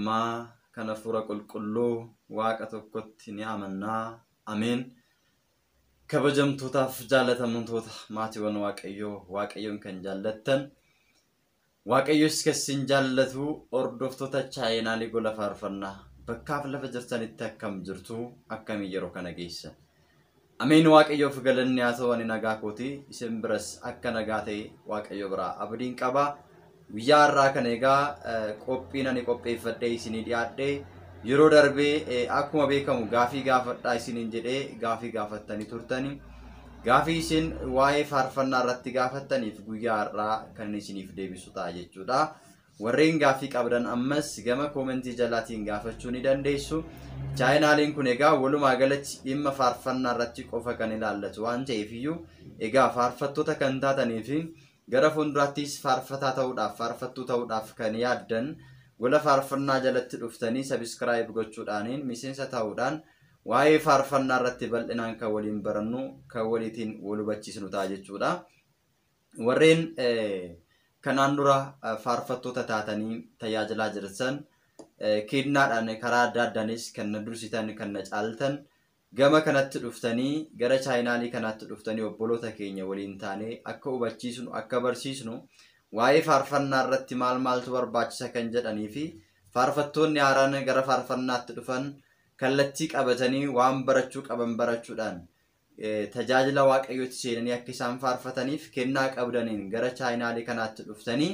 Ilmaa, kan Hafuura Qulqulluu, Waaqa tokkotti ni amannaa. Ameen. Kabajamtootaaf jaalatamtoota maatiiwwan Waaqayyoo, Waaqayyoon kan jaallattan, Waaqayyos kan isin jaallatu hordoftoota chaayinaalii gola faarfannaa bakkaaf lafa jirtanitti akkam jirtu akkamii yeroo kana geessan. Ameen Waaqayyoof galanni haa ta'u ani nagaa kooti isin biras akka nagaa ta'e Waaqayyo biraa abdiin qaba. Guyyaa har'aa kana egaa qophiin ani qopheeffadhee isinii dhiyaadhe yeroo darbee akkuma beekamu gaafii gaafadhaa isiniin jedhee gaafii gaafattanii turtani. Gaafii isin waa'ee faarfannaa irratti gaafattaniif guyyaa har'aa kan isiniif deebisu ta'a jechuudha. Warreen gaafii qabdan ammas gama koomentii jalaatiin gaafachuu ni dandeessu. Chaayinaaliin kun egaa walumaa galatti dhimma faarfannaa irratti qofa kan ilaallatu waan ta'eef iyyuu egaa faarfattoota kan taatanii fi gara fuulduraattis faarfataa ta'uudhaaf faarfattuu ta'uudhaaf kan yaaddan gola faarfannaa jalatti dhuftanii sabiskiraayib gochuudhaaniin miseensa ta'uudhaan waa'ee faarfannaa irratti bal'inaan kan waliin barannu kan waliitiin wal hubachiisnu ta'a jechuudha. Warreen kanaan dura faarfattoota taatanii tajaajilaa jirtan kennaadhaan karaa adda addaanis kan na dursitan kan na caaltan gama kanatti dhuftanii gara chaayinaalii kanaatti dhuftanii obboloota keenya waliin taanee akka hubachiisnu akka barsiisnu waa'ee faarfannaa irratti maal maaltu barbaachisa kan jedhanii fi faarfattoonni haaraan gara faarfannaatti dhufan kallattii qabatanii waan barachuu qaban barachuudhaan tajaajila waaqayyootti seenanii akka isaan faarfataniif kennaa qabdaniin gara chaayinaalii kanaatti dhuftanii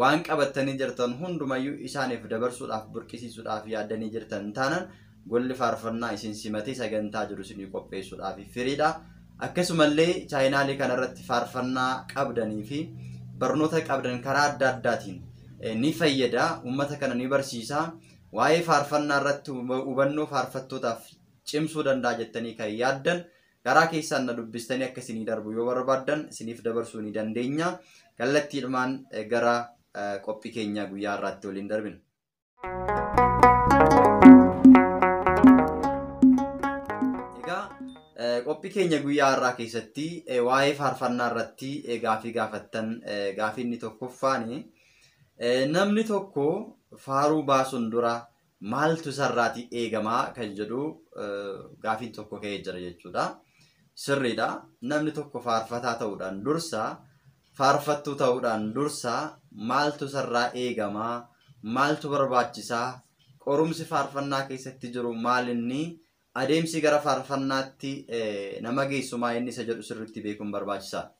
waan qabattanii jirtan hundumayyuu isaaniif dabarsuudhaaf burqisiisuudhaaf yaaddanii jirtan taanan golli faarfannaa isin simatee sagantaa jiru isinii qopheessuudhaaf firiidha. Akkasumallee chaayinaalii kanarratti faarfannaa qabdanii fi barnoota qabdan karaa adda addaatiin ni fayyada uummata kana ni barsiisa. Waa'ee faarfannaa irratti hubannoo faarfattootaaf cimsuu danda'a jettanii kan yaaddan karaa keessaan na dubbistanii akka isinii darbu yoo barbaaddan isiniif dabarsuu ni dandeenya. Kallattiidhumaan gara qophii keenyaa guyyaa har'aatti waliin darbina. Egaa qophii keenya guyyaa har'aa keessatti waa'ee faarfannaa irratti gaafii gaafattan gaafii inni tokkoffaan namni tokko faaruu baasuun dura maaltu isarraatii eegamaa kan jedhu gaafiin tokko ka'ee jira jechuudha. Sirriidha. Namni tokko faarfataa ta'uudhaan dursa, faarfattuu ta'uudhaan dursa maaltu isarraa eegamaa, maaltu barbaachisaa, qorumsi faarfannaa keessatti jiru maal inni, adeemsi gara faarfannaatti nama geessu maal inni isa jedhu sirriitti beekuun barbaachisaadha.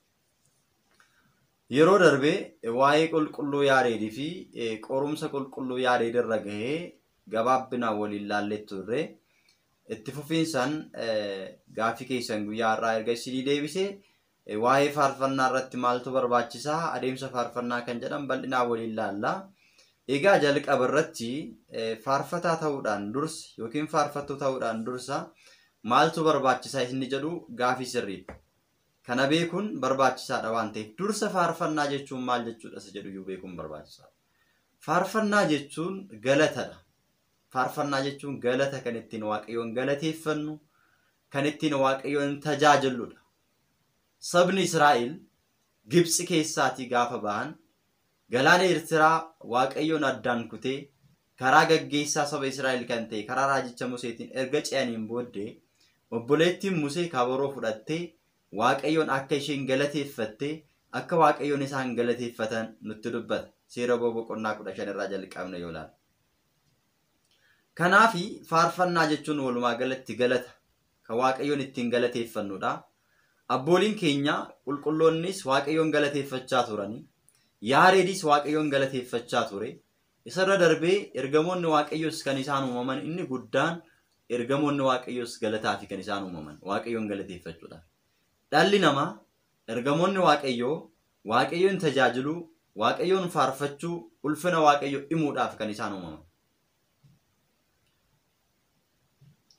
Yeroo darbee waa'ee qulqulluu Yaareedii fi qorumsa qulqulluu Yaareed irra gahee gabaabbinaan waliin laallee turre. Itti fufiinsaan gaafii keessan guyyaa har'aa erga isinii deebisee waa'ee faarfannaa irratti maaltu barbaachisaa adeemsa faarfannaa kan jedhan bal'inaan waliin laalla. Egaa jalqaba irratti faarfataa ta'uudhaan dursa yookiin faarfattuu ta'uudhaan dursa maaltu barbaachisaa inni jedhu gaafii sirriidha. Kana beekuun barbaachisaadha waan ta'eef dursa faarfannaa jechuun maal jechuudha isa jedhu iyyuu beekuun barbaachisaadha. Faarfannaa jechuun galatadha. Faarfannaa jechuun galata kan ittiin Waaqayyoon galateeffannu, kan ittiin Waaqayyoon tajaajilludha. Sabni Israa'el Gibxi keessaatii gaafa bahan galaana Eertiraa Waaqayyoon addaan kutee karaa gaggeessaa saba Israa'el kan ta'e karaa raajicha Museetiin erga ce'aniin booddee obboleettiin Musee kabaroo fudhattee Waaqayyoon akka isheen galateeffattee akka Waaqayyoon isaan galateeffatan nutti dubbata. Seera boqonnaa 15 irraa jalqabna yoo ilaalle. Kanaafi faarfannaa jechuun walumaa galatti galata kan Waaqayyoon ittiin galateeffannudha. Abbooliin keenya qulqulloonnis Waaqayyoon galateeffachaa turani. Yaareedis Waaqayyoon galateeffachaa ture. Isarra darbee ergamoonni Waaqayyoos kan isaan uumaman inni guddaan ergamoonni Waaqayyoos galataafi kan isaan uumaman Waaqayyoon galateeffachuudha. Dhalli namaa ergamoonni Waaqayyoo Waaqayyoon tajaajiluu, Waaqayyoon faarfachuu, ulfina Waaqayyoo himuudhaaf kan isaan uumaman.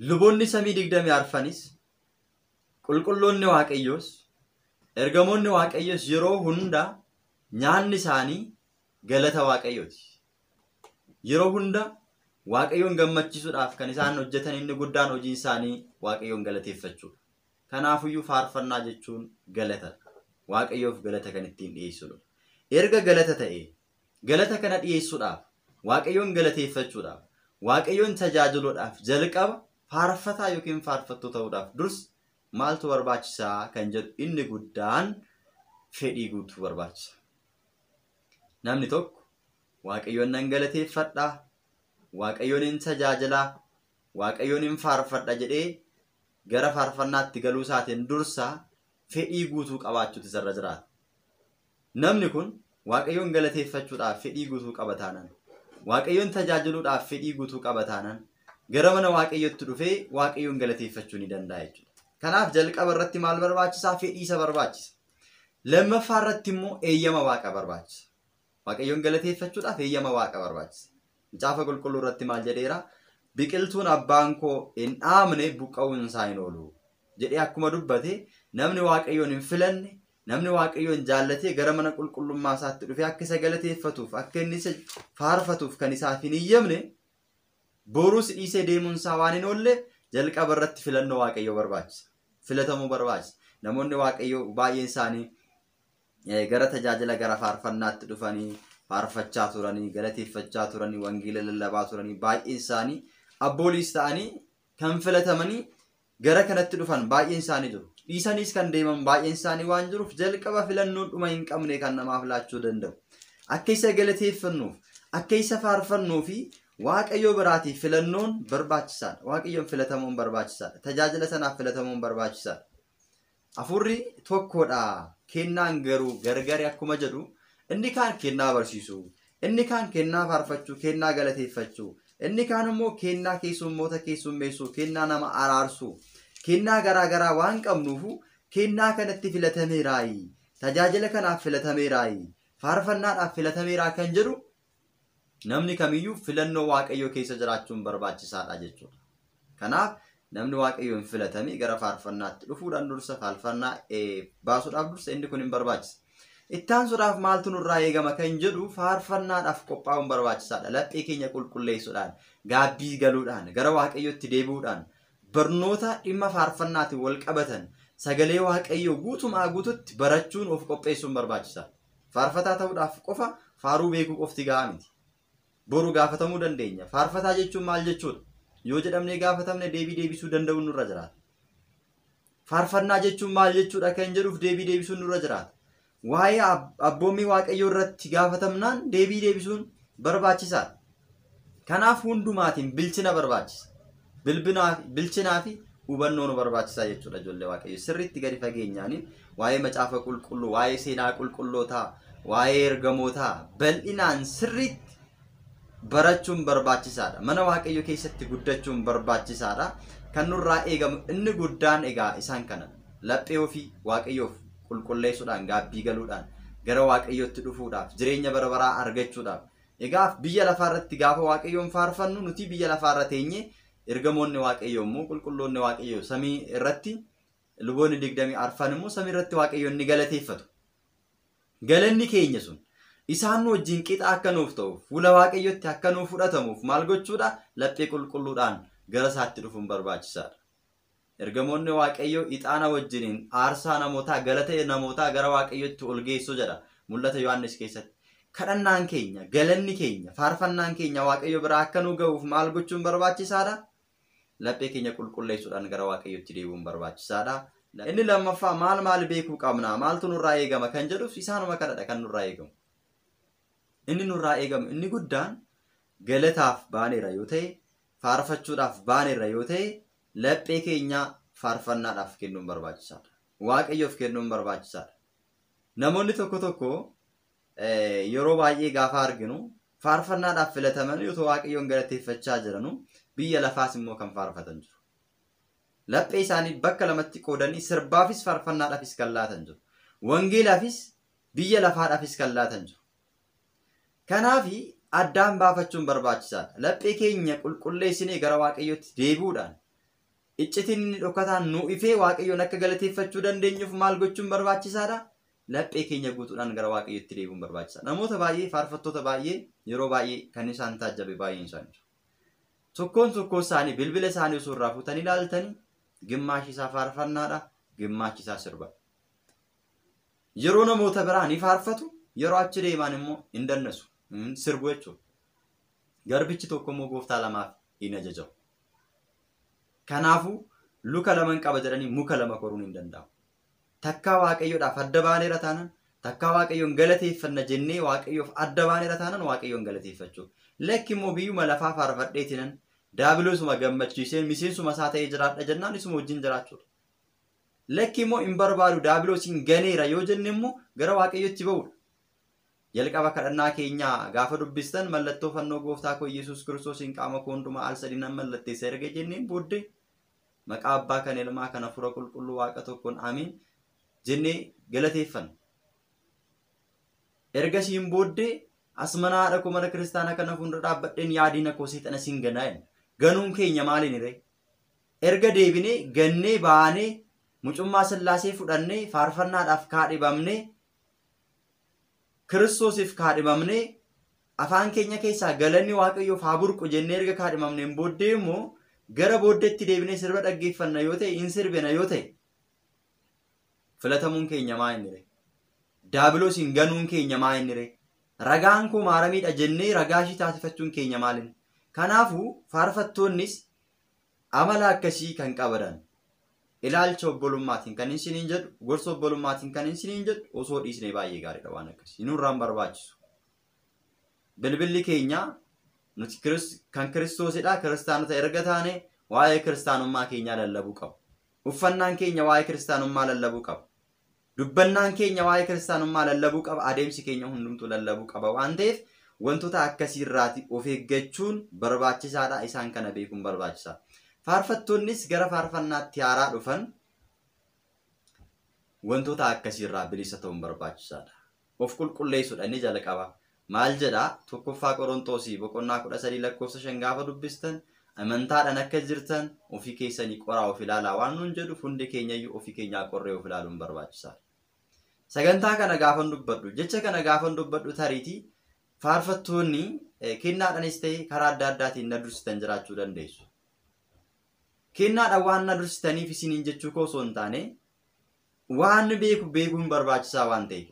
Luboonni samii 24 qulqulloonni Waaqayyoos ergamoonni Waaqayyoos yeroo hunda nyaanni isaanii galata Waaqayyooti. Yeroo hunda Waaqayyoon gammachiisuudhaaf kan isaan hojjetan inni guddaan hojii isaanii Waaqayyoon galateeffachuudha. Kanaafiyyuu faarfannaa jechuun galatadha. Waaqayyoof galata kan ittiin dhiyeessudha. Erga galata ta'e galata kana dhiyeessuudhaaf Waaqayyoon galateeffachuudhaaf, Waaqayyoon tajaajiluudhaaf jalqaba faarfataa yookiin faarfattuu ta'uudhaaf dursa maaltu barbaachisaa kan jedhu inni guddaan fedhii guutuu barbaachisa. Namni tokko Waaqayyoon nan galateeffadhaa, Waaqayyoon hin tajaajilaa, Waaqayyoon hin faarfadha jedhee gara faarfannaatti galuu isaatiin dursa fedhii guutuu qabaachuutu isarra jiraata. Namni kun Waaqayyoon galateeffachuudhaaf fedhii guutuu qaba taanaan, Waaqayyoon tajaajiluudhaaf fedhii guutuu qaba taanaan gara mana Waaqayyootti dhufee Waaqayyoon galateeffachuu ni danda'a jechuudha. Kanaaf jalqaba irratti maal barbaachisaa? Fedhii isa barbaachisa. Lammaffaa irratti immoo eeyyama Waaqa barbaachisa. Waaqayyoon galateeffachuudhaaf eeyyama Waaqa barbaachisa. Macaafa qulqulluu irratti maal jedheera? Biqiltuun abbaan koo hin dhaabne buqqa'uun isaa hin oolu jedhee akkuma dubbate namni Waaqayyoon hin filanne, namni Waaqayyoon jaallatee gara mana qulqullummaa isaatti dhufee akka isa galateeffatuuf, akka inni isa faarfatuuf kan isaaf hin eeyyamne boruus dhiisee deemuun isaa waan hin oolle jalqaba irratti filannoo Waaqayyoo barbaachisa. Filatamuu barbaachisa. Namoonni Waaqayyoo baay'een isaanii gara tajaajila gara faarfannaatti dhufanii faarfachaa turanii, galateeffachaa turanii, wangeela lallabaa turanii baay'een isaanii abbooliis ta'anii kan filatamanii gara kanatti dhufan baay'een isaanii jiru. Dhiisaniis kan deeman baay'een isaanii waan jiruuf jalqaba filannoon dhuma hin qabne kan namaaf laachuu danda'u. Akka isa galateeffannuuf, akka isa faarfannuu fi Waaqayyoo biraatiif filannoon barbaachisaadha. Waaqayyoon filatamuun barbaachisaadha. Tajaajila sanaaf filatamuun barbaachisaadha. Hafuurri tokkodha. Kennaan garuu gargari akkuma jedhu inni kaan kennaa barsiisuu, inni kaan kennaa faarfachuu, kennaa galateeffachuu, inni kaan immoo kennaa keessummoota keessummeessuu, kennaa nama araarsuu, kennaa garaa garaa waan qabnuufu kennaa kanatti filatameeraayi, tajaajila kanaaf filatameeraayi, faarfannaadhaaf filatameeraa kan jedhu namni kamiyyuu filannoo Waaqayyoo keessa jiraachuun barbaachisaadha jechuudha. Kanaaf namni Waaqayyoon filatame gara faarfannaatti dhufuudhaan dursa faarfannaa baasuudhaaf dursa inni kun hin barbaachisa. Ittaansuudhaaf maaltu nurraa eegama kan jedhu faarfannaadhaaf qophaa'uun barbaachisaadha. Laphee keenya qulqulleessuudhaan, gaabbii galuudhaan, gara Waaqayyootti deebi'uudhaan, barnoota dhimma faarfannaatiin wal qabatan sagalee Waaqayyoo guutumaa guututti barachuun of qopheessuun barbaachisaadha. Faarfataa ta'uudhaaf qofa faaruu beekuu qofti gahaa miti. Boru gaafatamuu dandeenya. Faarfataa jechuun maal jechuudha? Yoo jedhamnee gaafatamne deebii deebisuu danda'uun nurra jiraata. Faarfannaa jechuun maal jechuudha kan jedhuuf deebii deebisuun nurra jiraata. Waa'ee abboommii Waaqayyoo irratti gaafatamnaan deebii deebisuun barbaachisaadha. Kanaaf hundumaatiin bilchina barbaachisa. Bilchinaa fi hubannoo nu barbaachisaa jechuudha ijoollee Waaqayyoo. Sirriitti gadi fageenyaaniin waa'ee macaafa qulqulluu, waa'ee seenaa qulqullootaa, waa'ee ergamootaa bal'inaan sirriitti barachuun barbaachisaadha. Mana Waaqayyoo keessatti guddachuun barbaachisaadha. Kan nurraa eegamu inni guddaan egaa isaan kana laphee ofii Waaqayyoof qulqulleessuudhaan, gaabbii galuudhaan, gara Waaqayyootti dhufuudhaaf, jireenya bara baraa argachuudhaaf. Egaa biyya lafaarratti gaafa Waaqayyoon faarfannu nuti biyya lafaarra teenyee ergamoonni Waaqayyoo immoo qulqulloonni Waaqayyoo samii irratti luboonni 24 immoo samii irratti Waaqayyoon ni galateeffatu. Galanni keenya sun isaan nu wajjin qixa akka nuuf ta'uuf, fuula Waaqayyootti akka nuuf fudhatamuuf maal gochuudha? Laphee qulqulluudhaan gara isaatti dhufuun barbaachisaadha. Ergamoonni Waaqayyoo ixaana wajjiniin aarsaa namootaa, galata namootaa gara Waaqayyootti ol geessu jedha Mul'ata Yohaannis keessatti. Kadhannaan keenya, galanni keenya, faarfannaan keenya Waaqayyo biraa akka nu ga'uuf maal gochuun barbaachisaadha? Laphee keenya qulqulleessuudhaan gara Waaqayyootti deebi'uun barbaachisaadha. Inni lammaffaa maal maal beekuu qabna? Maaltu nurraa eegama kan jedhuuf isaanuma kanadha kan nurraa eegamu. Inni nurraa eegamu inni guddaan galataaf baaneera yoo ta'e, faarfachuudhaaf baaneera yoo ta'e, laphee keenya faarfannaadhaaf kennuun barbaachisaadha. Waaqayyoof kennuun barbaachisaadha. Namoonni tokko tokko yeroo baay'ee gaafa arginu faarfannaadhaaf filatamanii otoo Waaqayyoon galateeffachaa jiranu biyya lafaas immoo kan faarfatan jiru. Laphee isaanii bakka lamatti qoodanii sirbaafis faarfannaadhaafis kan laatan jiru. Wangeelaafis biyya lafaadhaafis kan laatan jiru. Kanaafi addaan baafachuun barbaachisaadha. Laphee keenya qulqulleessinee gara Waaqayyootti deebi'uudhaan iccitiin inni dhokataan nu ifee Waaqayyoon akka galateeffachuu dandeenyuuf maal gochuun barbaachisaadha? Laphee keenya guutuudhaan gara Waaqayyootti deebi'uun barbaachisaadha. Namoota baay'ee, faarfattoota baay'ee yeroo baay'ee kan isaan taajjabe baay'een isaanii jiru. Tokkoon tokkoo isaanii bilbila isaanii osoo irraa fuutanii ilaaltanii gimmaashi isaa faarfannaadha, gimmaachi isaa sirba. Yeroo namoota biraa ni faarfatu, yeroo achi deeman immoo hin dannasu, sirbu jechuudha. Garbichi tokko immoo gooftaa lamaaf hin ajajamu. Kanaafuu luka laman qaba jedhanii muka lama koruun hin danda'amu. Takkaa Waaqayyoodhaaf adda baaneera taanaan, takkaa Waaqayyoon galateeffanna jennee Waaqayyoof adda baaneera taanaan Waaqayyoon galateeffachuu. Lakki immoo biyyuma lafaa faarfadheetinan daabiloosuma gammachiiseen miseensuma isaa ta'ee jiraadha jennaan isuma wajjin jiraachuudha. Lakki immoo hin barbaadu daabiloosiin ganeera yoo jenne immoo gara Waaqayyootti ba'uudha. Jalqaba kadhannaa keenyaa gaafa dubbistan mallattoo fannoo gooftaa koo Yesuus Kiristoosiin qaama koo hundumaa al sadii nan mallatteessa erga jenneen booddee maqaa abbaa kan ilmaa kan hafuura qulqulluu waaqa tokkoon amiin jennee galateeffanna. Ergasiin booddee as mana haadha koo mana kiristaanaa kana fuuldura dhaabbadheen yaadiin koo seexana siin ganaa jenna. Ganuun keenya maaliin ree? Erga deebinee gannee baanee mucummaa Sillaasee fudhannee faarfannaadhaaf kaadhimamnee Kiristoosiif kaadhimamnee afaan keenya keessaa galanni Waaqayyoof haa burqu jennee erga kaadhimamneen booddee immoo gara booddeetti deebinee sirba dhaggeeffanna yoo ta'e hin sirbina yoo ta'e filatamuun keenya maa inni ree? Daabiloosiin ganuun keenya maa inni ree? Ragaan koo maaramiidha jennee ragaa ishii taasifachuun keenya maal inni? Kanaafuu faarfattoonnis amala akkasii kan qabadan ilaalcha obbolummaatiin kan isiniin jedhu gorsa obbolummaatiin kan isiniin jedhu osoo dhiisnee baay'ee gaariidha waan akkasii nurraan barbaachisu. Bilbilli keenya nuti kan Kiristoosidha. Kiristaanota erga taane waa'ee kiristaanummaa keenyaa lallabuu qabu. Uffannaan keenya waa'ee kiristaanummaa lallabuu qaba. Dubbannaan keenya waa'ee kiristaanummaa lallabuu qaba. Adeemsi keenya hundumtuu lallabuu qaba waan ta'eef wantoota akkasiirraati of eeggachuun barbaachisaadha. Isaan kana beekuun barbaachisaadha. Faarfattoonnis gara faarfannaatti haaraa dhufan wantoota akkasiirraa bilisa ta'uun barbaachisaadha. Of qulqulleessuudha inni jalqaba. Maal jedhaa? Tokkoffaa Qorontoosii boqonnaa 13 lakkoofsa 5 gaafa dubbistan amantaadhaan akka jirtan ofii keessanii qoraa of ilaalaa waan nuun jedhu hundi keenyayyuu ofii keenyaa qorree of ilaaluun barbaachisaadha. Sagantaa kana gaafan dubbadhu, jecha kana gaafan dubbadhu tariitii faarfattoonni kennaadhaanis ta'e karaa adda addaatiin na dursitan jiraachuu dandeessu. Kennaadhaan waan na dursitaniif isiniin jechuu koo osoo hin taane waan beeku beekuun barbaachisaa waan ta'eef.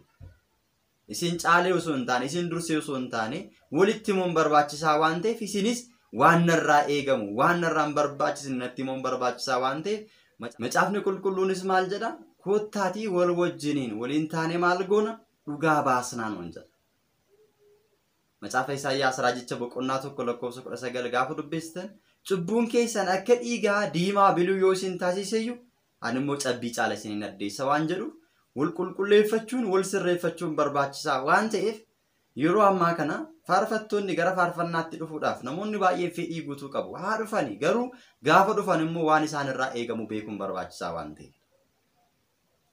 Isin caalee osoo hin taane, isin dursee osoo hin taane, walitti himuun barbaachisaa waan ta'eef isinis waan narraa eegamu, waan narraa hin barbaachisne natti himuun barbaachisaa waan ta'eef macaafni qulqulluunis maal jedha? Koottaatii wal wajjiniin waliin taane maal goona? Dhugaa baasnaan waan jedha. Macaafa Isaayyaas raajicha boqonnaa 1 lakkoofsa 19 gaafa dubbistan cubbuun keessan akka dhiigaa diimaa biluu yoo isin taasiseyyuu ani immoo cabbii caala isiniin addeessa waan jedhu wal qulqulleeffachuun wal sirreeffachuun barbaachisaa waan ta'eef yeroo ammaa kana faarfattoonni gara faarfannaatti dhufuudhaaf namoonni baay'een fedhii guutuu qabu. Haa dhufani garuu gaafa dhufan immoo waan isaan irraa eegamu beekuun barbaachisaa waan ta'eef.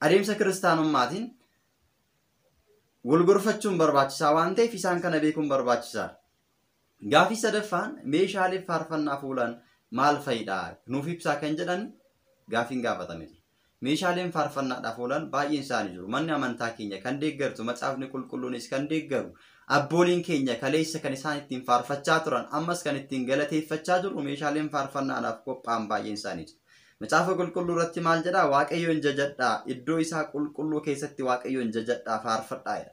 Adeemsa kiristaanummaatiin wal gorfachuun barbaachisaa waan ta'eef isaan kana beekuun barbaachisaadha. Gaafii sadaffaan meeshaalee faarfannaaf oolan maal fa'idha? Nuuf ibsaa kan jedhan gaafiin gaafatame jira. Meeshaaleen faarfannaadhaaf oolan baay'een isaanii jiru. Manni amantaa keenya kan deeggartu, macaafni qulqulluunis kan deeggaru, abbooliin keenya kaleessa kan isaan ittiin faarfachaa turan, ammas kan ittiin galateeffachaa jiru meeshaaleen faarfannaadhaaf qophaa'an baay'een isaanii jiru. Macaafa qulqulluu irratti maal jedhaa? Waaqayyoon jajadhaa, iddoo isaa qulqulluu keessatti Waaqayyoon jajadhaa faarfadhaa jedha.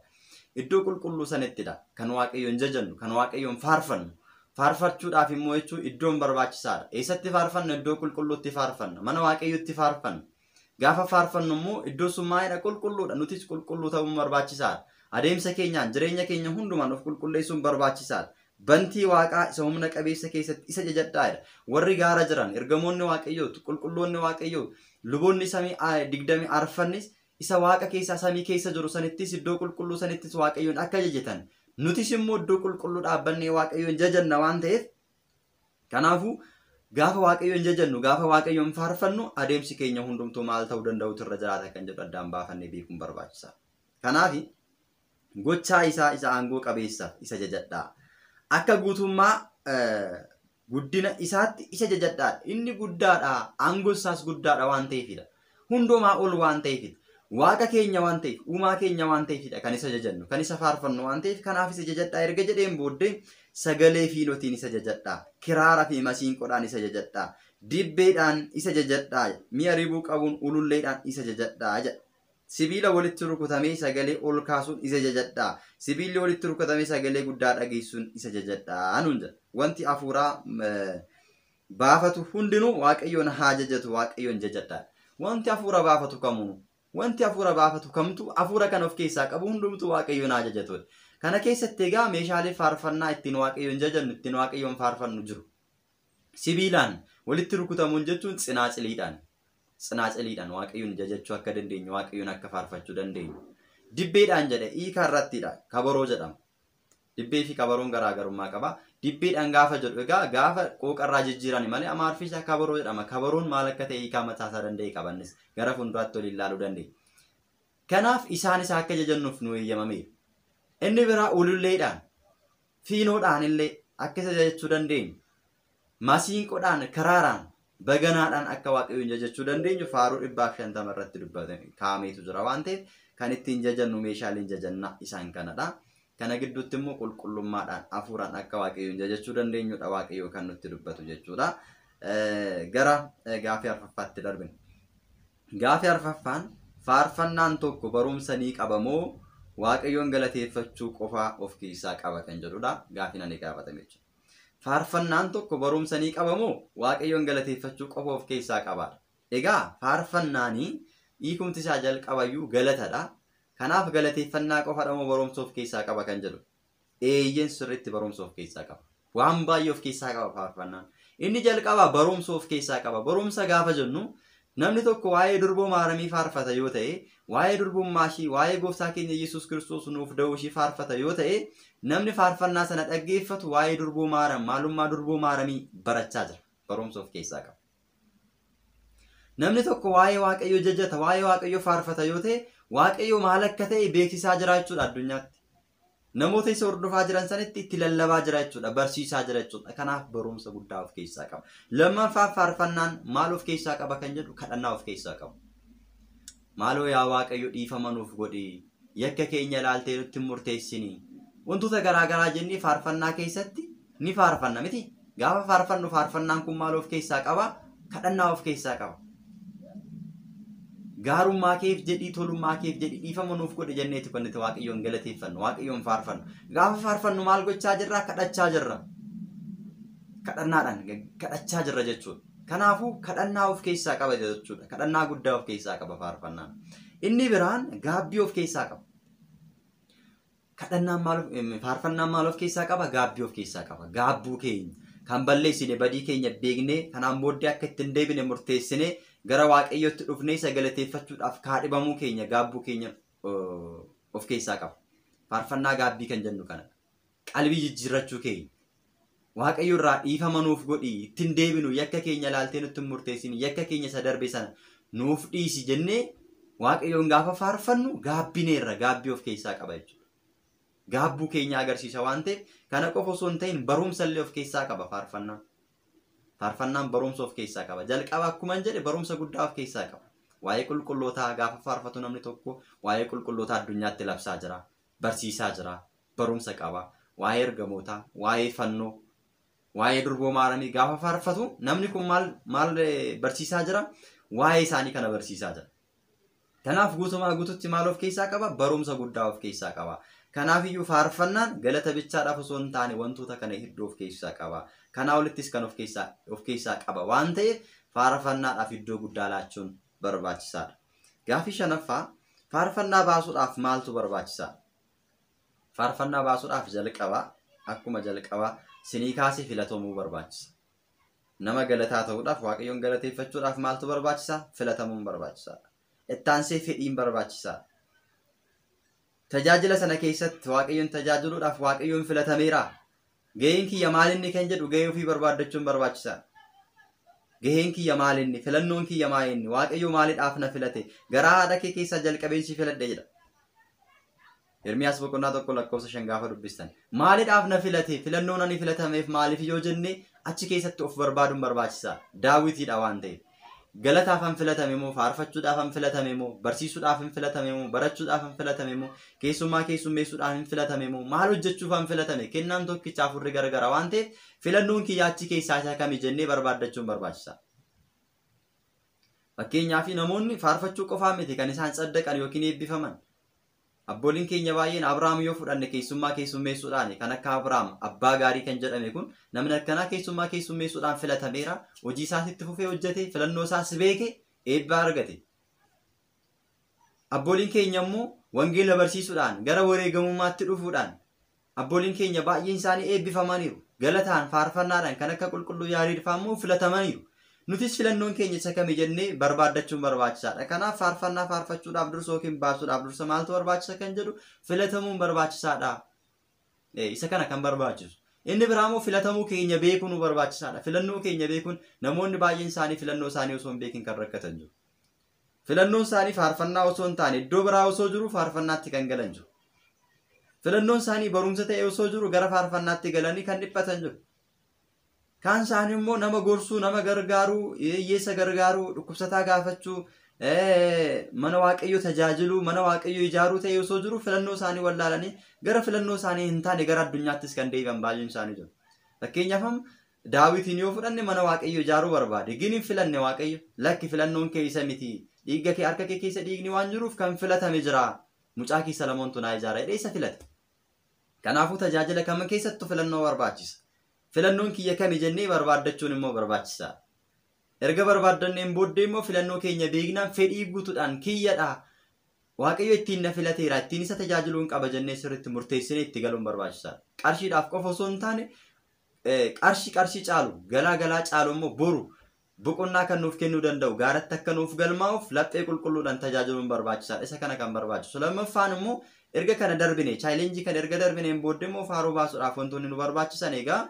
Iddoo qulqulluu sanittidha kan Waaqayyoon jajannu, kan Waaqayyoon faarfannu. Faarfachuudhaaf immoo jechuun iddoon barbaachisaadha. Eessatti faarfanna? Iddoo qulqulluutti faarfanna. Mana Waaqayyootti faarfanna. Gaafa faarfannu immoo iddoo sun maalidha? Qulqulluudha. Nutis qulqulluu ta'uun barbaachisaadha. Adeemsa keenyaan jireenya keenya hundumaan of qulqulleessuun barbaachisaadha. Bantii waaqaa isa humna qabeessa keessatti isa jajadhaa jedha. Warri gaara jiran ergamoonni Waaqayyoo, qulqulloonni Waaqayyoo, luboonni samii 24 isa waaqa keessaa samii keessa jiru sanittis iddoo qulqulluu sanittis Waaqayyoon akka jajatan. Nutis immoo iddoo qulqulluu dhaabbannee Waaqayyoon jajanna waan ta'eef kanaafuu gaafa Waaqayyoon jajannu, gaafa Waaqayyoon faarfannu adeemsi keenya hundumtuu maal ta'uu danda'utu irra jiraata kan jedhu addaan baafannee beekuun barbaachisaadha. Kanaaf gochaa isaa isa aangoo qabeessa isa jajadhaa. Akka guutummaa guddina isaatti isa jajadhaa. Inni guddaadha, aangoo isaas guddaadha waan ta'eefidha. Hundumaa ol waan ta'eefidha. Waaqa keenya waan ta'eef, uumaa keenya waan ta'eefidha kan isa jajannu, kan isa faarfannu waan ta'eef kanaaf isa jajadhaa erga jedheen booddee sagalee fiinotiin isa jajadhaa, kiraara fi masiinqoodhaan isa jajadhaa, dibbeedhaan isa jajadhaa, mi'a ribuu qabuun ululleedhaan isa jajadhaa jedha. Sibiila walitti rukutamee sagalee ol kaasuun isa jajadhaa. Sibiilli walitti rukutamee sagalee guddaa dhageessuun isa jajadhaa nuun jedha. Wanti hafuuraa baafatu hundinuu Waaqayyoon haa jajatu, Waaqayyoon jajadhaa. Wanti hafuura baafatu kamuu, wanti hafuura baafatu kamtu hafuura kan of keessaa qabu hundumtuu Waaqayyoon haa jajatudha. Kana keessatti egaa meeshaalee faarfannaa ittiin Waaqayyoon jajannu, ittiin Waaqayyoon faarfannu jiru. Sibiilaan walitti rukutamuun jechuun tsinaaciliidhaan. Tsinaaciliidhaan Waaqayyoon jajachuu akka dandeenyu, Waaqayyoon akka faarfachuu dandeenyu. Dibbeedhaan jedhe hiikaa irrattidha. Kabaroo jedhama. Dibbee fi kabaroon garaagarummaa qaba. Dibbeedhaan gaafa jedhu egaa gaafa qooqarraa jijjiiran malee amaarfi isaa kabaroo jedhama. Kabaroon maal akka ta'e hiikaa mataasaa danda'e qabannis gara fuulduraatti waliin ilaaluu dandeenya. Kanaaf isaan isa akka jajannuuf nu eeyyamameera. Inni biraa ululleedhaan, fiinoodhaan illee akka isa jajachuu dandeenyu. Masiinqoodhaan, kiraaraan, baganaadhaan akka Waaqayyoon jajachuu dandeenyu faaruu 150 irratti dubbatame kaa'ameetu jira waan ta'eef kan ittiin jajannu meeshaaleen jajannaa isaan kanadha. Kana gidduutti immoo qulqullummaadhaan hafuuraan akka Waaqayyoon jajachuu dandeenyudha Waaqayyoo kan nutti dubbatu jechuudha. Gara gaafii arfaffaatti darbina. Gaafii arfaffaan faarfannaan tokko barumsa ni qaba moo Waaqayyoon galateeffachuu qofaa of keessaa qaba kan jedhudha. Gaafiin ani gaafatame jechuudha. Faarfannaan tokko barumsa ni qaba moo Waaqayyoon galateeffachuu qofa of keessaa qaba? Egaa faarfannaanii hiikumti isaa jalqabayyuu galatadha. Kanaaf galateeffannaa qofadha moo barumsa of keessaa qaba kan jedhu? Eeyyeen sirriitti barumsa of keessaa qaba. Waan baay'ee of keessaa qaba faarfannaan. Inni jalqabaa barumsa of keessaa qaba. Barumsa gaafa jennu namni tokko waa'ee durboo maaramii faarfata yoo ta'e, waa'ee durbummaa ishii, waa'ee gooftaa keenya Yesuus Kiristoos nuuf da'uu ishii faarfata yoo ta'e, namni faarfannaa sana dhaggeeffatu waa'ee durboo maaram, maalummaa durboo maaramii barachaa jira. Barumsa of keessaa qaba. Namni tokko waa'ee Waaqayyoo jajata, waa'ee Waaqayyoo faarfata yoo ta'e, Waaqayyo maal akka ta'e beeksisaa jira jechuudha addunyaatti. Namoota isa hordofaa jiran sanitti itti lallabaa jira jechuudha, barsiisaa jira jechuudha. Kanaaf barumsa guddaa of keessaa qaba. Lammaffaa faarfannaan maal of keessaa qaba kan jedhu kadhannaa of keessaa qaba. Maaloo yaa Waaqayyo dhiifama nuuf godhi, yakka keenya ilaaltee nutti murteessini. Wantoota garaagaraa jennee faarfannaa keessatti ni faarfanna miti. Gaafa faarfannu faarfannaan kun maal of keessaa qaba? Kadhannaa of keessaa qaba. Gaarummaa keef jedhii, tolummaa keef jedhii dhiifama nuuf godhi jenneeti kan nuti Waaqayyoon galateeffannu, Waaqayyoon faarfannu. Gaafa faarfannu maal gochaa jirra? Kadhachaa jirra. Kadhannaadhaan kadhachaa jirra jechuudha. Kanaafuu kadhannaa of keessaa qaba jechuudha. Kadhannaa guddaa of keessaa qaba faarfannaan. Inni biraan gaabbii of keessaa qaba. Kadhannaan maal faarfannaan maal of keessaa qaba? Gaabbii of keessaa qaba. Gaabbuu keenya kan balleessine badii keenya beeknee kanaan booddee akka ittiin deebine murteessine gara Waaqayyootti dhufnee isa galateeffachuudhaaf kaadhimamuu keenya gaabbuu keenya of keessaa qaba. Faarfannaa gaabbii kan jennu kana. Qalbii jijjiirrachuu keenya. Waaqayyo irraa dhiifama nuuf godhi, ittiin deebinu, yakka keenya ilaaltee nutti hin murteessini, yakka keenya isa darbe sana nuuf dhiisi jennee Waaqayyoon gaafa faarfannu gaabbineerra, gaabbii of keessaa qaba jechuudha. Gaabbuu keenya agarsiisa waan ta'eef kana qofa osoo hin ta'in barumsa illee of keessaa qaba faarfannaan. Faarfannaan barumsa of keessaa qaba. Jalqaba akkuma hin jedhe barumsa guddaa of keessaa qaba. Waa'ee qulqullootaa gaafa faarfatu namni tokko waa'ee qulqullootaa addunyaatti labsaa jira, barsiisaa jira, barumsa qaba. Waa'ee ergamootaa, waa'ee fannoo, waa'ee durboo maaramii gaafa faarfatu namni kun maal maal barsiisaa jira? Waa'ee isaanii kana barsiisaa jira. Kanaaf guutumaa guututti maal of keessaa qaba? Barumsa guddaa of keessaa qaba. Kanaafiyyuu faarfannaan galata bichaadhaaf osoo hin taane wantoota kana hedduu of keessaa qaba. Kanaa olittis kan of keessaa qaba waan ta'eef faarfannaadhaaf iddoo guddaa laachuun barbaachisaadha. Gaafii shanaffaa faarfannaa baasuudhaaf maaltu barbaachisaa? Faarfannaa baasuudhaaf jalqaba akkuma jalqaba sinii kaasee filatamuu barbaachisa. Nama galataa ta'uudhaaf Waaqayyoon galateeffachuudhaaf maaltu barbaachisaa? Filatamuun barbaachisaadha. Ittaansee fedhiin barbaachisaadha. Tajaajila sana keessatti Waaqayyoon tajaajiluudhaaf Waaqayyoon filatameera. Gaheen kiyya maalinni kan jedhu gahee ofii barbaaddachuun barbaachisaadha. Gaheen kiyya maalinni, filannoon kiyya maalinni, Waaqayyo maaliidhaaf na filate, garaa haadha kee keessaa jalqabeen si filadhe jedha. Ermiyaas boqonnaa 1 lakkoofsa 5 gaafa dubbistan. Maaliidhaaf na filate, filannoon ani filatameef maaliif yoo jenne achi keessatti of barbaaduun barbaachisaadha. Daawitiidha waan ta'eef. Galataaf han filatame moo, faarfachuudhaaf han filatame moo, barsiisuudhaaf han filatame moo, barachuudhaaf han filatame moo, keessummaa keessummeessuudhaaf han filatame moo, maal hojjechuuf han filatame, kennaan tokkicha afurri garagara waan ta'eef filannoon kiyya achi keessaa isa kami jennee barbaaddachuun barbaachisaadha. Fakkeenyaaf namoonni faarfachuu qofaa miti kan isaan saddaqan yookiin eebbifaman. Abbooliin keenya baay'een Abrahaam yoo fudhanne keessummaa keessummeessuudhaan kan akka Abrahaam abbaa gaarii kan jedhame kun namni akkanaa keessummaa keessummeessuudhaan filatameera. Hojii isaas itti fufee hojjete, filannoo isaas beeke, eebba argate. Abbooliin keenya immoo wangeela barsiisuudhaan gara wareegamummaatti dhufuudhaan abbooliin keenya baay'een isaanii eebbifamaniiru. Galataan faarfannaadhaan kan akka qulqulluu Yaareed fa'aa immoo filatamaniiru. Nutis filannoon keenya isa kami jennee barbaaddachuun barbaachisaadha. Kanaaf faarfannaa faarfachuudhaaf dursa yookiin baasuudhaaf dursa maaltu barbaachisa kan jedhu filatamuun barbaachisaadha. Isa kana kan barbaachisu. Inni biraa immoo filatamuu keenya beekuun nu barbaachisaadha. Filannoo keenya beekuun namoonni baay'een isaanii filannoo isaanii osoo hin beekin kan rakkatan jiru. Filannoon isaanii faarfannaa osoo hin taane iddoo biraa osoo jiru faarfannaatti kan galan jiru. Filannoon isaanii barumsa ta'e osoo jiru gara faarfannaatti galanii kan dhiphatan jiru. Kaan isaanii immoo nama gorsuu, nama gargaaruu, hiyyeessa gargaaruu, dhukkubsataa gaafachuu, mana waaqayyoo tajaajiluu, mana waaqayyoo ijaaruu ta'e osoo jiru filannoo isaanii wallaalanii gara filannoo isaanii hin taane gara addunyaattis kan deebi'an baay'een isaanii jiru. Fakkeenyaaf Daawitiin yoo fudhanne mana waaqayyoo ijaaruu barbaade. Gin hin filanne waaqayyo. Lakki filannoon kee isa miti. Dhiiga kee harka kee keessa dhiigni waan jiruuf kan filatame jira. Mucaa kee Salamoontu naa ijaara jedhee isa filate. Kanaafuu tajaajila kam keessattuu filannoo barbaachisa. Filannoon kiyya kami jennee barbaaddachuun immoo barbaachisaadha. Erga barbaaddanneen booddee immoo filannoo keenya beeknaan fedhii guutuudhaan kiyyadha. Waaqayyo ittiin na filateera, ittiin isa tajaajiluun qaba jennee sirriitti murteessinee itti galuun barbaachisaadha. Qarshiidhaaf qofa osoo hin taane qarshii caalu, galaa galaa caalu immoo boru boqonnaa kan nuuf kennuu danda'u gaaratti akka nuuf galmaa'uuf laphee qulqulluudhaan tajaajiluun barbaachisaadha. Isa kana kan barbaachisu. Lammaffaan immoo erga kana darbine, chaalenjii kana erga darbineen booddee immoo faaruu baasuudhaaf wantoonni nu barbaachisan egaa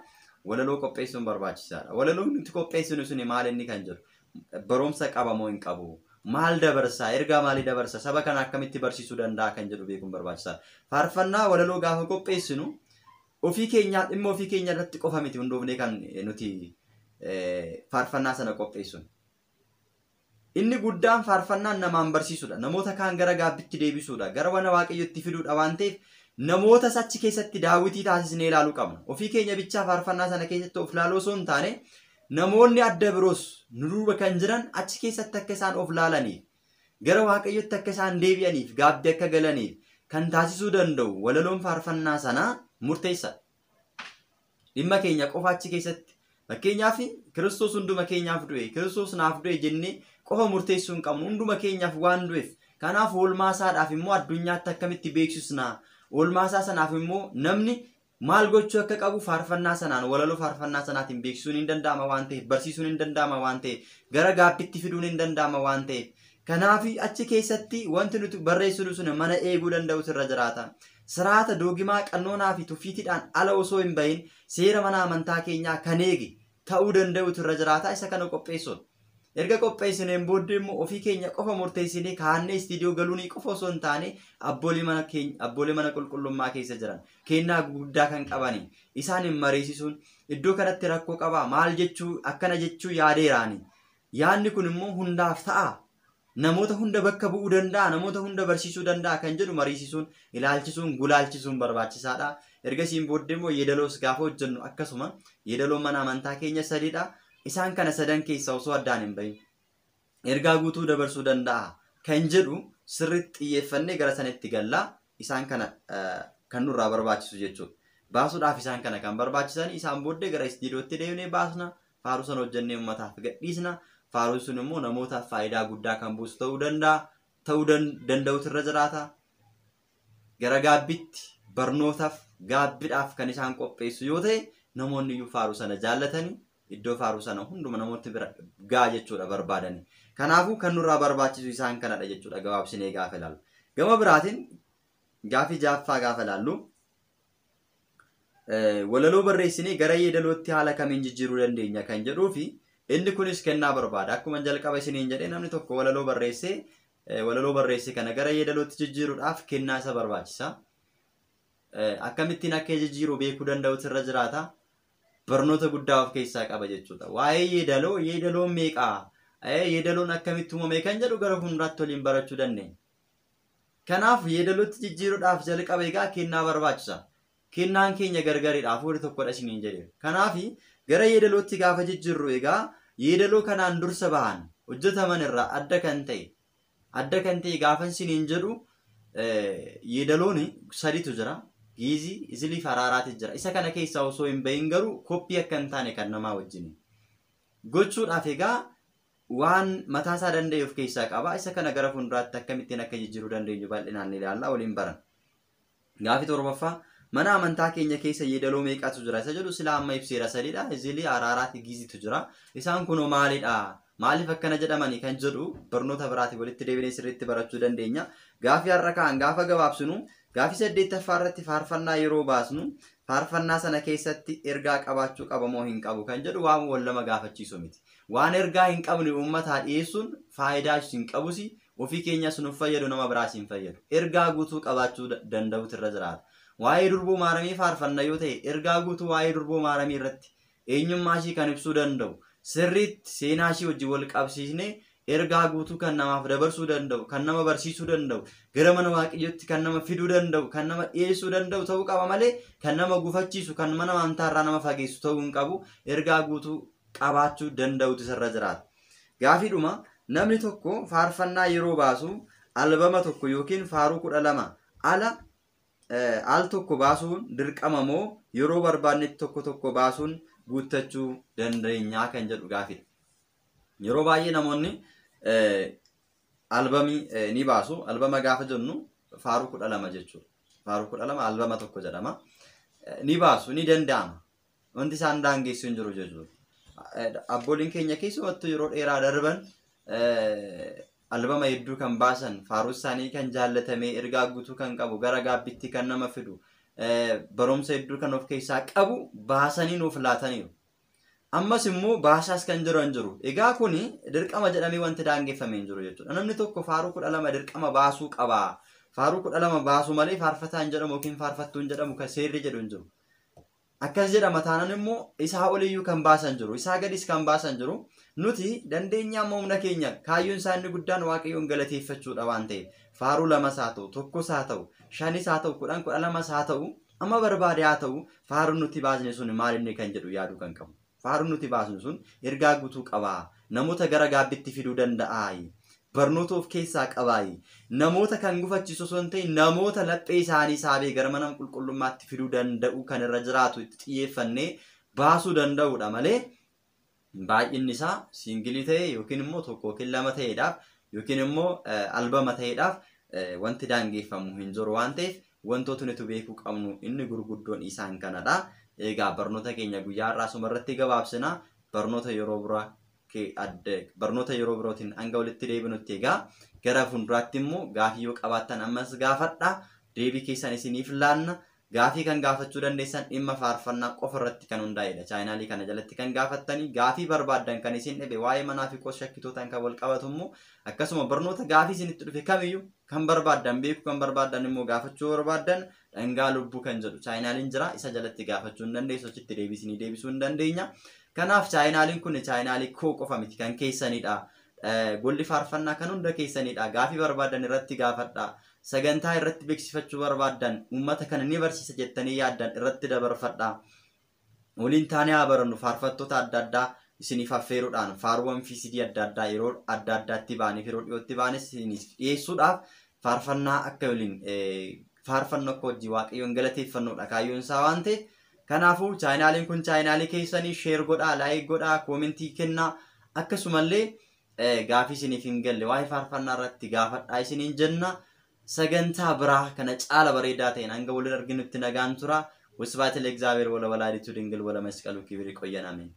walaloo qopheessuun barbaachisaadha. Walaloon nuti qopheessinu suni maal inni kan jedhu barumsa qaba moo hin qabu? Maal dabarsa? Ergaa maalii dabarsa? Saba kana akkamitti barsiisuu danda'a kan jedhu beekuun barbaachisaadha. Faarfannaa walaloo gaafa qopheessinu ofii keenyaa dhimma ofii keenya irratti qofa miti hundoofnee kan nuti faarfannaa sana qopheessinu. Inni guddaan faarfannaan namaan barsiisudha. Namoota kaan gara gaabbitti deebisuudha. Gara mana waaqayyootti fiduudha waan ta'eef namoota achi keessatti daawwitii taasisnee ilaaluu qabna. Ofii keenya bichaa faarfannaa sana keessatti of ilaaluu osoo hin taane namoonni adda biroos nu duuba kan jiran achi keessatti akka isaan of laalaniif gara waaqayyootti akka isaan deebi'aniif gaabbii akka galaniif kan taasisuu danda'u walaloon faarfannaa sanaa murteessaadha. Dhimma keenya qofa achi keessatti fakkeenyaaf Kiristoos hunduma keenyaaf du'e, Kiristoos naaf du'e jennee qofa murteessuu hin qabnu. Hunduma keenyaaf waan du'eef kanaaf oolmaa isaadhaaf immoo addunyaatti akkamitti beeksisna? Oolmaa isaa sanaaf immoo namni maal gochuu akka qabu faarfannaa sanaan walaloo faarfannaa sanaatiin beeksisuun hin danda'ama waan ta'eef, barsiisuun hin danda'ama waan ta'eef, gara gaabbitti fiduun hin danda'ama waan ta'eef. Kanaaf achi keessatti wanti nuti barreessinu sun mana eeguu danda'utu irra jiraata. Siraata doogimaa qannoonaa fi tuffiitiidhaan ala osoo hin bahin seera mana amantaa keenyaa kan eege ta'uu danda'utu irra jiraata. Isa kana qopheessuun. Erga qopheessineen booddee immoo ofii keenya qofa murteessinee kaannee istiidiyoo galuunii qofa osoo hin taane abboolii mana qulqullummaa keessa jiran kennaa guddaa kan qabanii isaan hin mariisisuun iddoo kanatti rakkoo qabaa maal jechuu akkana jechuu yaadeeraani. Yaadni kun immoo hundaaf ta'a. Namoota hunda bakka bu'uu danda'a, namoota hunda barsiisuu danda'a kan jedhu mariisisuun, ilaalchisuun, gulaalchisuun barbaachisaadha. Ergasiin booddee immoo yeedaloos gaafa hojjennu akkasuma yeedaloon mana amantaa keenya sadiidha. Isaan kana sadan keessa osoo addaan hin bahin ergaa guutuu dabarsuu danda'a kan jedhu sirriitti xiyyeeffannee gara sanatti gallaa isaan kana kan nurraa barbaachisu jechuudha. Baasuudhaaf isaan kana kan barbaachisan isaan booddee gara istiidiyootti deemnee baasna. Faaruu sana hojjennee uummataaf gadhiisna. Faaruun sun immoo namootaaf faayidaa guddaa kan buusu ta'uu danda'a. Ta'uu danda'utu irra jiraata. Gara gaabbitti barnootaaf gaabbiidhaaf kan isaan qopheessu yoo ta'e namoonni iyyuu faaruu sana jaallatanii iddoo faaruu sana hunduma namoonni bira gaa jechuudha barbaadani. Kanaafuu kan nurraa barbaachisu isaan kanadha jechuudha gabaabsinee gaafa ilaallu. Gama biraatiin gaafii jaaffaa gaafa ilaallu walaloo barreessinee gara yeedalootti haala kamiin jijjiiruu dandeenya kan jedhuu fi inni kunis kennaa barbaada. Akkuma jalqaba isiniin jedhee namni tokko walaloo barreessee kana gara yeedalootti jijjiiruudhaaf kennaa isa barbaachisa. Akkamittiin akka jijjiiru beekuu danda'utu irra jiraata. Barnoota guddaa of keessaa qaba jechuudha. Waa'ee yeedaloo, yeedaloon meeqaa? Yeedaloon akkamitti uumame kan jedhu gara fuulduraatti waliin barachuu dandeenya. Kanaaf yeedalootti jijjiiruudhaaf jalqaba egaa kennaa barbaachisa. Kennaan keenya gargaridha. Hafuurri tokkodha isiniin jedhe. Kanaaf gara yeedalootti gaafa jijjiirru egaa yeedaloo kanaan dursa bahan hojjetaman irraa adda kan ta'e gaafan isiniin jedhu yeedaloon sadiitu jira. Giizii, Izilii fi Araaraati jira. Isa kana keessaa osoo hin bahin garuu koppii akka hin taane kan namaa wajjin gochuudhaaf egaa waan mataasaa danda'e of keessaa qaba. Isa kana gara fuulduraatti akkamittiin akka jijjiiruu dandeenyu bal'inaan ilaalla waliin baran. Gaafii torbaffaa mana amantaa keenya keessa yeedaloo meeqatu jira? Isa jedhu silaa amma ibseera sadiidha. Izilii, Araaraati, Giiziitu jira. Isaan kunoo maalidha? Maaliif akkana jedhamanii kan jedhu barnoota biraatiin walitti deebinee sirriitti barachuu dandeenya. Gaafii har'a ka'an gaafa gabaabsinu gaafii saddeettaffaa irratti faarfannaa yeroo baasnu faarfannaa sana keessatti ergaa qabaachuu qaba moo hin qabu kan jedhu waan wal lama gaafachiisu miti. Waan ergaa hin qabne uummataa dhiyeessuun faayidaa hin qabus ofii keenyas nuuf fayyadu nama biraas hin fayyadu. Ergaa guutuu qabaachuu danda'utu irra jiraata. Waa'ee durboo maaramii faarfanna yoo ta'e ergaa guutuu waa'ee durboo maaramii irratti eenyummaa ishii kan ibsuu danda'u sirriitti seenaa ishii wajjin wal qabsiisnee ergaa guutuu kan namaaf dabarsuu danda'u, kan nama barsiisuu danda'u, gara mana waaqayyootti kan nama fiduu danda'u, kan nama dhiyeessuu danda'u ta'uu qaba malee kan nama gufachiisu, kan mana amantaarraa nama fageessu ta'uu hin qabu. Ergaa guutuu qabaachuu danda'utu irra jiraata. Gaafiidhuma namni tokko faarfannaa yeroo baasu albama tokko yookiin faaruu 12 ala al tokko baasuun dirqama moo yeroo barbaannetti tokko tokko baasuun guuttachuu dandeenyaa kan jedhu gaafiidha. Yeroo baay'ee namoonni albamii ni baasu. Albama gaafa jennu faaruu 12 jechuudha. Faaruu 12 albama tokko jedhama. Ni baasu, ni danda'ama. Wanti isaan daangessu hin jiru jechuudha. Abbooliin keenya keessumattuu yeroo dheeraa darban albama hedduu kan baasan, faaruu isaanii kan jaallatamee ergaa guutuu kan qabu, gara gaabbitti kan nama fidu, barumsa hedduu kan of keessaa qabu baasanii nuuf laataniiru. Ammas immoo baasaas kan jiru hin jiru. Egaa kuni dirqama jedhamee wanti daangeffamee hin jiru jechuudha. Namni tokko faaruu 12 dirqama baasuu qaba. Faaruu 12 baasuu malee faarfataa hin jedhamu yookiin faarfattuu hin jedhamu kan seerri jedhu hin jiru. Akkas jedhama taanaan immoo isaa oliyyuu kan baasan jiru, isaa gadis kan baasan jiru. Nuti dandeenya amma humna keenya kaayyoon isaa inni guddaan waaqayyoon galateeffachuudha waan ta'eef faaruu 2 haa ta'u, 1 haa ta'u, 5 haa ta'u, 10, 12 haa ta'u, amma barbaade haa ta'u faaruun nuti baasne sun maal inni kan jedhu yaaduu kan qabu. Faaruun nuti baasnu sun ergaa guutuu qabaa. Namoota gara gaabbitti fiduu danda'a. Barnoota of keessaa qabaa. Namoota kan gufachiisu osoo hin ta'in namoota laphee isaanii saabee gara mana qulqullummaatti fiduu danda'u kan irra jiraatu itti xiyyeeffannee baasuu danda'udha malee baay'inni isaa siingilii ta'e yookiin immoo tokko yookiin lama ta'eedhaaf yookiin immoo albama ta'eedhaaf wanti daangeffamu hin jiru waan ta'eef wantoota nuti beekuu qabnu inni gurguddoon isaan kanadha. Egaa barnoota keenya guyyaa har'aa asuma irratti gabaabsina. Barnoota yeroo biraa barnoota yeroo birootiin hanga walitti deebinutti egaa gara fuulduraatti immoo gaafii yoo qabaattan ammas gaafadha. Deebii keessan isiniif laanna. Gaafii kan gaafachuu dandeessan dhimma faarfannaa qofa irratti kan hundaa'edha. Chaayinaalii kana jalatti kan gaafattanii gaafii barbaaddan kan isin dhibe waa'ee manaa fi qoos shakkitootaan kan wal qabatu immoo akkasuma barnoota gaafii isinitti dhufe kamiyyuu kan barbaaddan beekuu kan barbaaddan immoo gaafachuu barbaaddan dhangaa lubbuu kan jedhu chaayinaaliin jira. Isa jalatti gaafachuu hin dandeessu, achitti deebisinii deebisuu hin dandeenya. Kanaaf chaayinaaliin kun chaayinaalii koo qofa miti kan keessanidha. Golli faarfannaa kan hunda keessanidha. Gaafii barbaaddan irratti gaafadha. Sagantaa irratti beeksifachuu barbaaddan uummata kana ni barsiisa jettanii yaaddan irratti dabarfadha. Waliin taanee haa barannu. Faarfattoota adda addaa isiniif affeeruudhaan faaruuwwan VCD adda addaa yeroo adda addaatti ba'aniif yeroo dhiyootti ba'anis isiniif dhiyeessuudhaaf faarfannaa akka waliin faarfannoo akka hojii waaqayyoon galateeffannuudha kaayyoon isaa waan ta'eef. Kanaafuu chaayinaaliin kun chaayinaalii keessanii sheer godhaa, laayik godhaa, koomentii kennaa akkasumallee gaafii isiniif hin galle waa'ee faarfannaa irratti gaafadhaa isiniin jenna. Sagantaa biraa kana caala bareedaa ta'een hanga waliin arginutti nagaan tura. ወስብሐት ለእግዚአብሔር ወለወላዲቱ ድንግል ወለመስቀሉ ክቡር። ይቆየን። አሜን።